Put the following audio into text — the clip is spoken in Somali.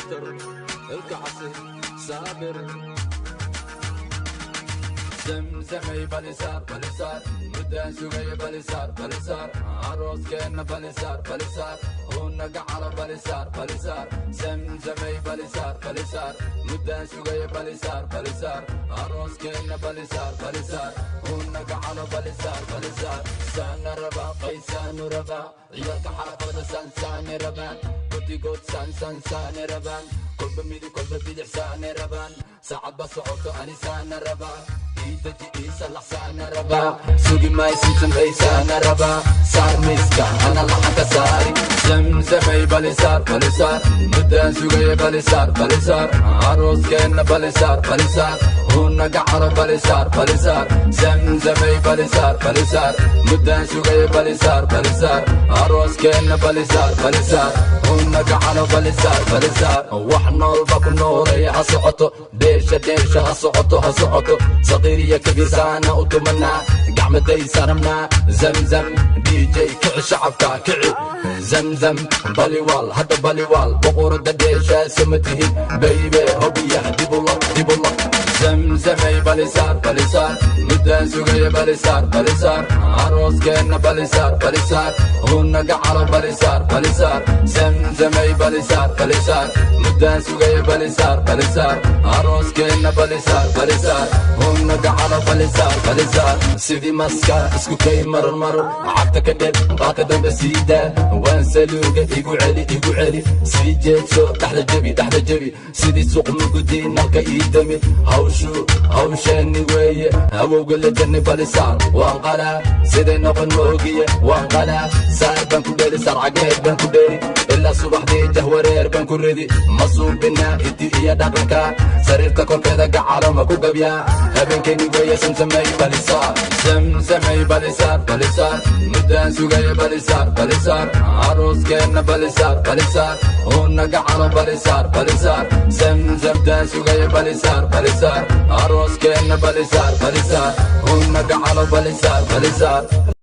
Doctor Ilkacase Saabir. Zamzamay balisaar, balisaar, muddaan sugaya balisaar, balisaar, arooskeenna balisaar, balisaar, uuna gacalo balisaar, balisaar. Zamzamay balisaar, balisaar, muddaan sugaya balisaar, balisaar, arooskeenna balisaar, balisaar, uuna gacalo balisaar, balisaar. Saana rabaa, qaysaanu rabaa, ciyaalka xaafada saan saane rabaan, guddigood saan saan saane rabaan, kolba midig, kolba bidix saane rabaan, saacad ba socoto ani saana rabaa, iidaji iisalaxsaana rabaa, sugi maysinsambaysaana rabaa, saar miiska ana laxanka saari. Zamzamay balisaar, balisaar, muddaan sugaya balisaar, balisaar, arooskeenna balisaar, balisaar, uuna gacalo balisaar, balisaar. Zamzamay balisaar, balisaar, muddaan sugaya balisaar, balisaar, arooskeenna balisaar, balisaar, uuna gacalo balisaar, balisaar. Wax noolba ku noolaya ha socoto dheesha, dheesha ha socoto, ha socoto, saqiir iyo kabiir saana u tumanaa, gacmadaysa rabnaa. Zamzam DJ, kici shacabka, kici. Zamzam baliwaal, hadda baliwaal, boqorada dheesha soma tihid baybe, hobiya dibula dibula. Zamzamay balisaar, balisaar, muddaan sugaya balisaar, balisaar, arooskeenna balisaar, balisaar, uuna gacalo balisaar, balisaar. Zamzamay balisaar, balisaar, muddaan sugaya balisaar, balisaar, arooskeenna balisaar, balisaar, uuna gacalo balisaar, balisaar. Sidii maska isku kay marar marar, cagta ka dheer, qaaka dambe siida, waan saluuga, igu celi, igu celi, sii jeedso, dhexda jebi, dhexda jebi, sidii suuq mugudi nalka ii dami, hawshu hawsheeni weeye, awowga la janni balisaar, waan qalaa siday noqon moogiye, waan qalaa, saar baan ku dheli, saar cageed baan ku dheli, ilaa subaxdii jahwareer baan ku ridi, ma suubinaa idi iyo dhaqanka, sariirta korkeeda gacalo ma ku gabyaa, habeenkeeni weeye. Samsamay balisaar, zamzamay balisaar, balisaar, muddaan sugaya balisaar, balisaar, arooskeenna balisaar, balisaar, uuna gacalo balisaar, balisaar. Zamzamdaan sugaya balisaar, balisaar, arooskeenna balisaar, balisaar, uuna gacalo balisaar, balisaar.